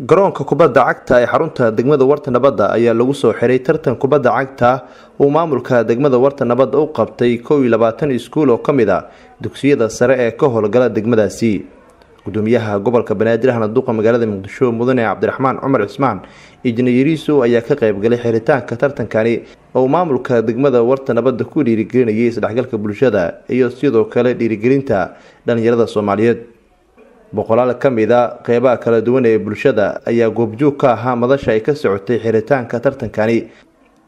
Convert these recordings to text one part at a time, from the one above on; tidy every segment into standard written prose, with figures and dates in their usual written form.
Garoonka kubadda cagta ee xarunta degmada Warta Nabadda ayaa lagu soo xiray tartan kubadda cagta uu maamulka degmada Warta Nabadda u qabtay 21 iskuul oo ka mid ah dugsiyada sare ee ka howlgala degmadaasi. Gudoomiyaha gobolka Banaadir ahna duqa magaalada Muqdisho, Mudane Cabdiraxmaan Cumar Cismaan Injineer ayaa ka qaybgalay xiritaanka tartankani oo maamulka degmada Warta Nabadda ku dhiirigelinayay isdhexgalka bulshada iyo sidoo kale dhiirigelinta dhalinyarada Soomaaliyeed. Boqolaal ka mid a qeybaha kala duwan ee bulshada ayaa goobjoog ka ahaa madasha ay ka socotay xiritaanka tartankani,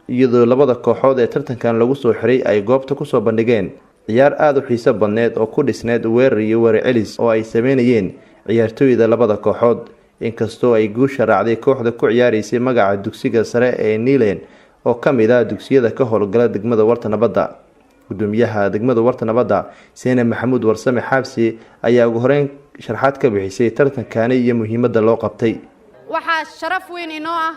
iyadoo labada kooxood ee tartankan lagu soo xiray ay goobta kusoo bandhigeen ciyaar aada u xiiso badneed oo ku dhisneyd weerar iyo weerar celis oo ay sameynayeen ciyaartooyda labada kooxood. Inkastoo ay guusha raacday kooxda ku ciyaareysay magaca dugsiga sare ee Niilen oo ka mid ah dugsiyada ka howlgala degmada Warta Nabadda. Gudoomiyaha degmada Warta Nabadda, Seene Maxamuud Warsame Xaabsi, ayaa ugu horeyn sharxaad ka bixisay tartankani iyo muhiimadda loo qabtay. Waxaa sharaf weyn inoo ah,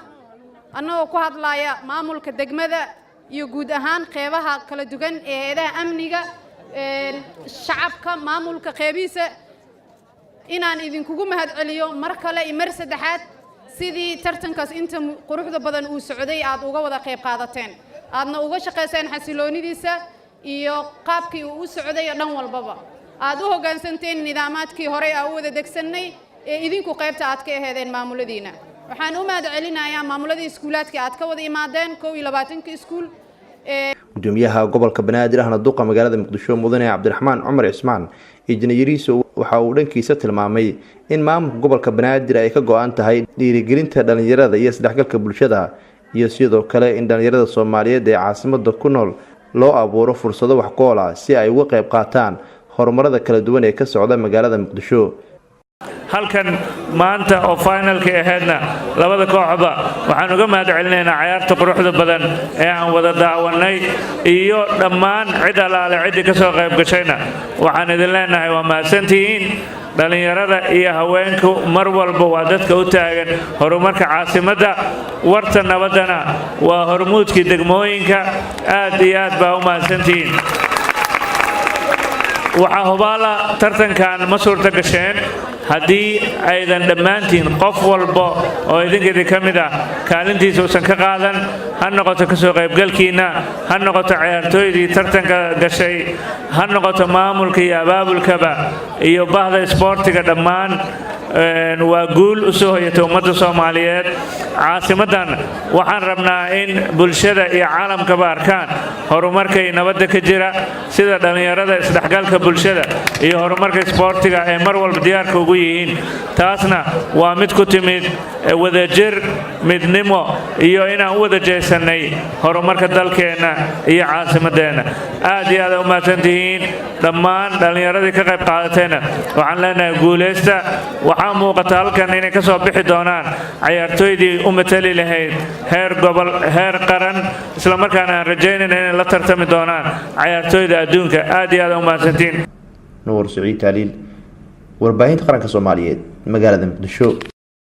annagoo ku hadlaya maamulka degmada iyo guud ahaan qeybaha kala duwan ee hay'adaha amniga, shacabka, maamulka qeybihiisa, inaan idinkugu mahadceliyo mar kale iyo mar saddexaad sidii tartankaas inta quruxda badan uu socday aad uga wada qayb qaadateen, aadna uga shaqayseen xasiloonidiisa iyo qaabkii uu u socday oo dhan walbaba aad u hoggaansanteen nidaamaadkii horey aa u wada degsannay ee idinku qaybta aad ka aheedeen maamuladiina. Waxaan u mahad celinayaa maamuladii iskuulaadka aad ka wada imaadeen, 21-ka iskuul. Gudoomiyaha gobolka Banaadir ahna duqa magaalada Muqdisho, Mudane Cabdiraxmaan Cumar Cismaan Injineer, waxa uu dhankiisa tilmaamay in maamulka gobolka Banaadir ay ka go-an tahay dhiirigelinta dhalinyarada iyo isdhexgalka bulshada, iyo sidoo kale in dhalinyarada Soomaaliyeed ee caasimada ku nool loo abuuro fursado wax ku ool ah si ay uga qayb qaataan horumarada kala duwan ee ka socda magaalada Muqdisho. Halkan maanta oo finalkii ahaydna labada kooxba waxaan uga mahad celinaynaa cayaarta quruxda badan ee aan wada daawannay, iyo dhammaan cid allaale ciddii ka soo qayb gashayna waxaan idin leenahay waa mahadsantihiin. Dhallinyarada iyo haweenku mar walba waa dadka u taagan horumarka caasimadda. Warta Nabaddana waa hormuudkii degmooyinka. Aad iyo aad baa u mahadsantihiin. Waxaa hubaala tartankan ma suurto gasheen haddii aydan dhammaantiin qof walba oo idinkaidin ka mid ah kaalintiisa uusan ka qaadan, ha noqoto kasoo qaybgalkiinna, ha noqoto ciyaartooydii tartanka gashay, ha noqoto maamulka iyo abaabulkaba iyo bahda isboortiga dhammaan. Waa guul u soo hoyatay ummadda Soomaaliyeed. Caasimaddan waxaan rabnaa in bulshada iyo caalamkaba arkaan horumarka iyo nabadda ka jira, sida dhallinyarada, isdhexgalka bulshada iyo horumarka isboortiga ay mar walba diyaarka ugu yihiin. Taasna waa mid ku timid wadajir, midnimo iyo inaan u wada jeesannay horumarka dalkeenna iyo caasimadeenna. Aad iyo aad u mahadsantihiin dhammaan dhallinyaradii ka qayb qaadatayna. Waxaan leenahay guulaysta. Waxaa muuqata halkan inay ka soo bixi doonaan cayaartooydii u matali lahayd heer gobol, heer qaran, islamarkaana aan rajaynayna inay la tartami doonaan cayaartooyda adduunka. Aad iyo aad u mahadsantiin. Nuur Siciid Taaliil, Warbaahinta Qaranka Soomaaliyeed, magaalada Muqdisho.